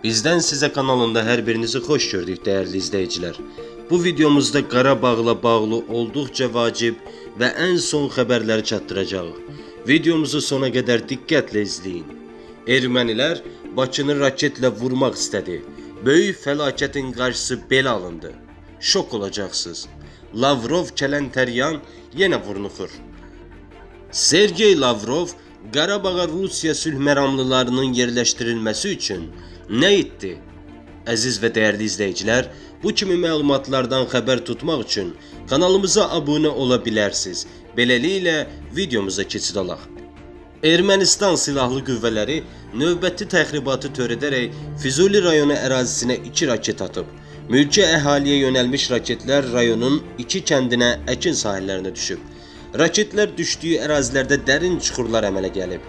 Bizdən sizə kanalında hər birinizi xoş gördük dəyərli izləyicilər. Bu videomuzda Qarabağla bağlı olduqca vacib və ən son xəbərləri çatdıracağıq. Videomuzu sona qədər diqqətlə izləyin. Ermənilər Bakını raketlə vurmaq istədi. Böyük fəlakətin qarşısı belə alındı. Şok olacaqsınız. Lavrov Kələntəryan yenə vurnuxur. Sergey Lavrov Qarabağa Rusiya sülh məramlılarının yerləşdirilməsi üçün nə etdi? Əziz və dəyərli izləyicilər, bu kimi məlumatlardan xəbər tutmaq üçün kanalımıza abunə ola bilərsiniz. Beləliklə videomuza keçid alaq. Ermənistan silahlı qüvvələri növbəti təxribatı törədərək Füzuli rayonu ərazisinə 2 raket atıb. Mülki əhaliyə yönəlmiş raketlər rayonun 2 kəndinə, əkin sahəllərinə düşüb. Raketlər düşdüyü ərazilərdə dərin çuxurlar əmələ gəlib.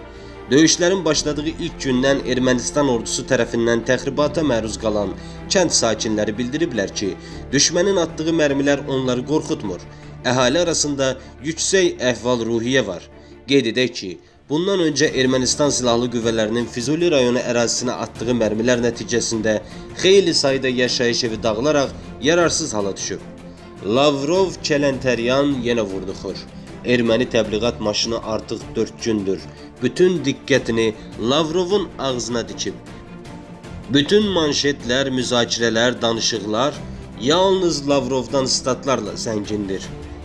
Döyüşlərin başladığı ilk gündən Ermənistan ordusu tərəfindən təxribata məruz qalan kənd sakinləri bildiriblər ki, düşmənin atdığı mərmilər onları qorxutmur. Əhali arasında yüksək əhval-ruhiyyə var. Qeyd edək ki, bundan öncə Ermənistan silahlı qüvvələrinin Füzuli rayonu ərazisinə atdığı mərmilər nəticəsində xeyli sayda yaşayış evi dağılaraq yararsız hala düşüb. Lavrov Kələntəryan yenə vurnuxur. Erməni təbliğat maşını artıq 4 gündür. Bütün diqqətini Lavrovun ağzına dikib. Bütün manşetlər, müzakirələr, danışıqlar yalnız Lavrovdan statlarla zəngindir.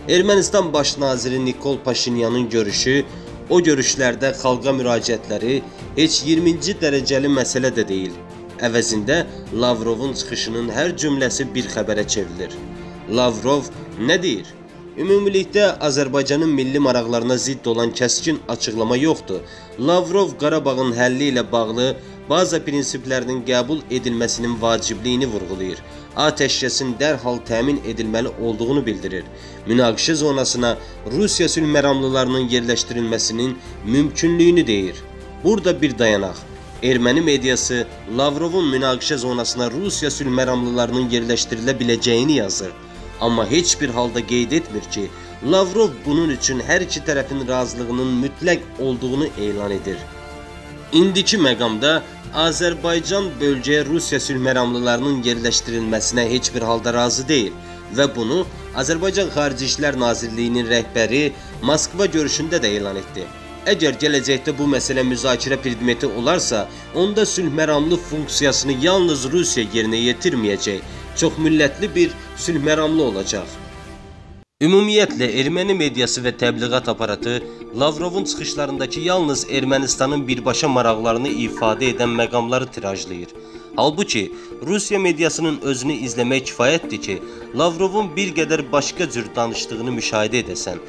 Ermənistan baş naziri Nikol Paşinyanın görüşü, o görüşlərdə xalqa müraciətləri heç 20-ci dərəcəli məsələ də deyil. Əvəzində Lavrovun çıxışının hər cümləsi bir xəbərə çevrilir. Lavrov nə deyir? Ümumilikdə Azərbaycanın milli maraqlarına zidd olan kəskin açıqlama yoxdur. Lavrov Qarabağın həlli ilə bağlı baza prinsiplərinin qəbul edilməsinin vacibliyini vurğulayır. Atəşkəsin dərhal təmin edilməli olduğunu bildirir. Münaqişə zonasına Rusiya sülh məramlılarının yerləşdirilməsinin mümkünlüyünü deyir. Burada bir dayanaq. Erməni mediası Lavrovun münaqişə zonasına Rusiya sülh məramlılarının yerləşdirilə biləcəyini yazır. Amma heç bir halda qeyd etmir ki, Lavrov bunun üçün hər iki tərəfin razılığının mütləq olduğunu elan edir. İndiki məqamda Azərbaycan bölgəyə Rusiya sülh məramlılarının yerləşdirilməsinə heç bir halda razı deyil və bunu Azərbaycan Xarici İşlər Nazirliyinin rəhbəri Moskva görüşündə də elan etdi. Əgər gələcəkdə bu məsələ müzakirə predmeti olarsa, onda sülh məramlı funksiyasını yalnız Rusiya yerinə yetirməyəcək, çoxmillətli bir sülh məramlı olacaq. Ümumiyyətlə, erməni mediası və təbliğat aparatı Lavrovun çıxışlarındakı yalnız Ermənistanın birbaşa maraqlarını ifadə edən məqamları tirajlayır. Halbuki, Rusiya mediasının özünü izləmək kifayətdir ki, Lavrovun bir qədər başqa cür danışdığını müşahidə edəsən.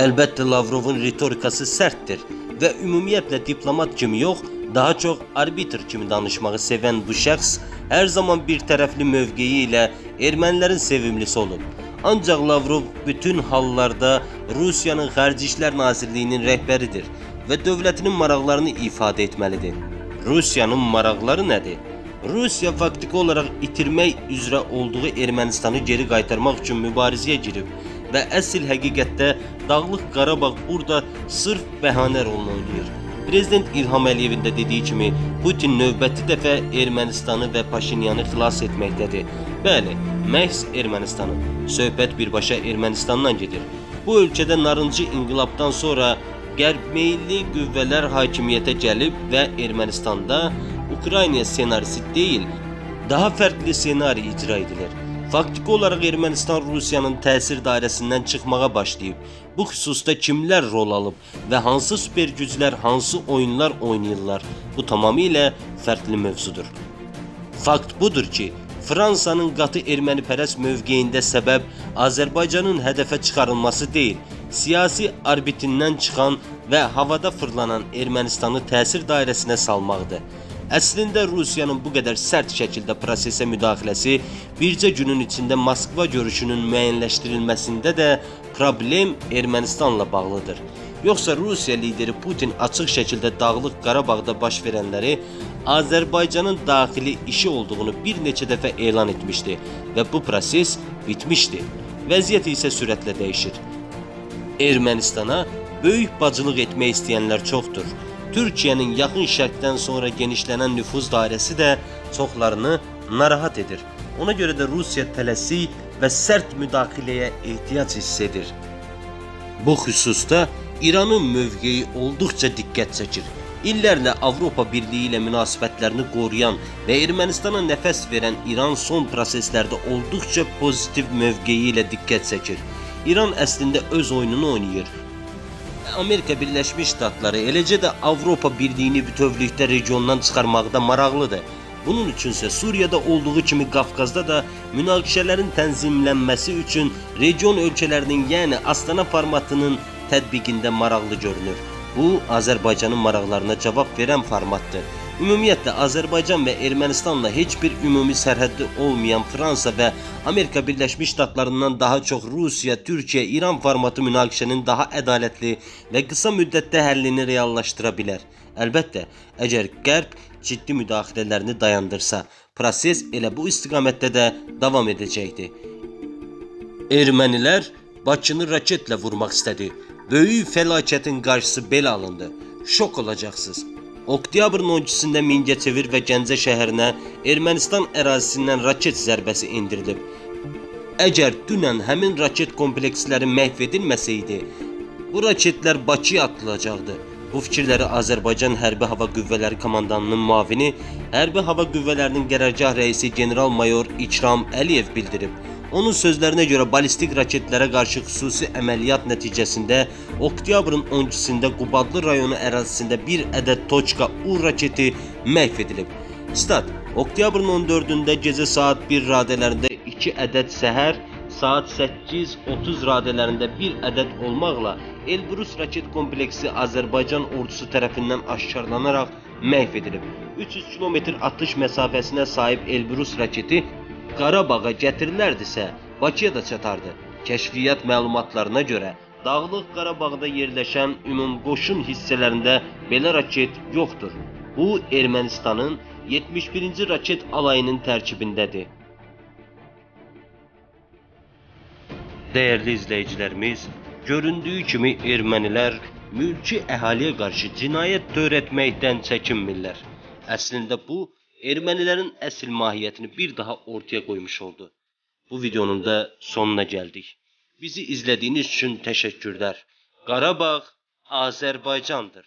Əlbəttə, Lavrovun ritorikası sərtdir və ümumiyyətlə diplomat kimi yox, daha çox arbitr kimi danışmağı sevən bu şəxs hər zaman bir tərəfli mövqeyi ilə ermənilərin sevimlisi olub. Ancaq Lavrov bütün hallarda Rusiyanın Xarici İşlər Nazirliyinin rəhbəridir və dövlətinin maraqlarını ifadə etməlidir. Rusiyanın maraqları nədir? Rusiya faktiki olaraq itirmək üzrə olduğu Ermənistanı geri qaytarmaq üçün mübarizəyə girib və əsl həqiqətdə Dağlıq Qarabağ burada sırf bəhanə rolunu oynayır. Prezident İlham Əliyevin də dediyi kimi, Putin növbəti dəfə Ermənistanı və Paşinyanı xilas etməkdədir. Bəli, məhz Ermənistanı. Söhbət birbaşa Ermənistandan gedir. Bu ölkədə narıncı inqilabdan sonra qərb meyilli qüvvələr hakimiyyətə gəlib və Ermənistanda Ukrayna ssenarisi deyil, daha fərqli ssenari icra edilir. Faktiki olaraq Ermənistan Rusiyanın təsir dairəsindən çıxmağa başlayıb. Bu xüsusda kimlər rol alıb və hansı süper güclər hansı oyunlar oynayırlar, bu tamamilə fərqli mövzudur. Fakt budur ki, Fransanın qatı ermənipərəst mövqeyində səbəb Azərbaycanın hədəfə çıxarılması deyil, siyasi orbitindən çıxan və havada fırlanan Ermənistanı təsir dairəsinə salmaqdır. Əslində Rusiyanın bu qədər sərt şəkildə prosesə müdaxiləsi bircə günün içində Moskva görüşünün müəyyənləşdirilməsində də problem Ermənistanla bağlıdır. Yoxsa Rusiya lideri Putin açıq şəkildə Dağlıq Qarabağda baş verənləri Azərbaycanın daxili işi olduğunu bir neçə dəfə elan etmişdi və bu proses bitmişdi. Vəziyyət isə sürətlə dəyişir. Ermənistana böyük bacılıq etmək istəyənlər çoxdur. Türkiyənin Yaxın Şərqdən sonra genişlənən nüfuz dairəsi də çoxlarını narahat edir. Ona görə də Rusiya tələsik və sərt müdaxiləyə ehtiyac hiss edir. Bu xüsusda İranın mövqeyi olduqca diqqət çəkir. İllərlə Avropa Birliyi ilə münasibətlərini qoruyan və Ermənistana nəfəs verən İran son proseslərdə olduqca pozitiv mövqeyi ilə diqqət çəkir. İran əslində öz oyununu oynayır. Amerika Birləşmiş Ştatları, eləcə də Avropa Birliyini bütövlükdə regiondan çıxarmaqda maraqlıdır. Bunun üçünsə Suriyada olduğu kimi Qafqazda da münaqişələrin tənzimlənməsi üçün region ölkələrinin, yəni Astana formatının tətbiqində maraqlı görünür. Bu, Azərbaycanın maraqlarına cavab verən formatdır. Ümumiyyətlə, Azərbaycan və Ermənistanla heç bir ümumi sərhəddi olmayan Fransa və Amerika Birləşmiş Ştatlarından daha çox Rusiya, Türkiyə, İran formatı münaqişənin daha ədalətli və qısa müddətdə həllini reallaşdıra bilər. Əlbəttə, əgər Qərb ciddi müdaxilələrini dayandırsa, proses elə bu istiqamətdə də davam edəcəkdir. Ermənilər Bakını raketlə vurmaq istədi. Böyük fəlakətin qarşısı belə alındı. Şok olacaqsınız. Oktyabrın 12-sində Mingəçevir və Gəncə şəhərinə Ermənistan ərazisindən raket zərbəsi endirilib. Əgər dünən həmin raket kompleksləri məhv edilməsəydi, bu raketlər Bakıya atılacaqdı. Bu fikirləri Azərbaycan Hərbi Hava Qüvvələri Komandanının müavini, Hərbi Hava Qüvvələrinin qərargah rəisi general-mayor İkram Əliyev bildirib. Onun sözlərinə görə balistik raketlərə qarşı xüsusi əməliyyat nəticəsində oktyabrın 12-sində Qubadlı rayonu ərazisində bir ədəd Toçka-U raketi məhv edilib. Stat, oktyabrın 14-ündə gecə saat 1 radələrində 2 ədəd, səhər saat 8:30 radələrində 1 ədəd olmaqla Elbrus raket kompleksi Azərbaycan ordusu tərəfindən aşkarlanaraq məhv edilib. 300 km atış məsafəsinə sahib Elbrus raketi Qarabağa gətirilərdisə, Bakıya da çatardı. Kəşfiyyat məlumatlarına görə Dağlıq Qarabağda yerləşən ümumqoşun hissələrində belə raket yoxdur. Bu, Ermənistanın 71-ci raket alayının tərkibindədir. Dəyərli izləyicilərimiz, göründüyü kimi ermənilər mülki əhaliyə qarşı cinayət törətməkdən çəkinmirlər. Əslində bu, ermənilərin əsl mahiyyətini bir daha ortaya qoymuş oldu. Bu videonun da sonuna gəldik. Bizi izlədiyiniz üçün təşəkkürlər. Qarabağ Azərbaycandır.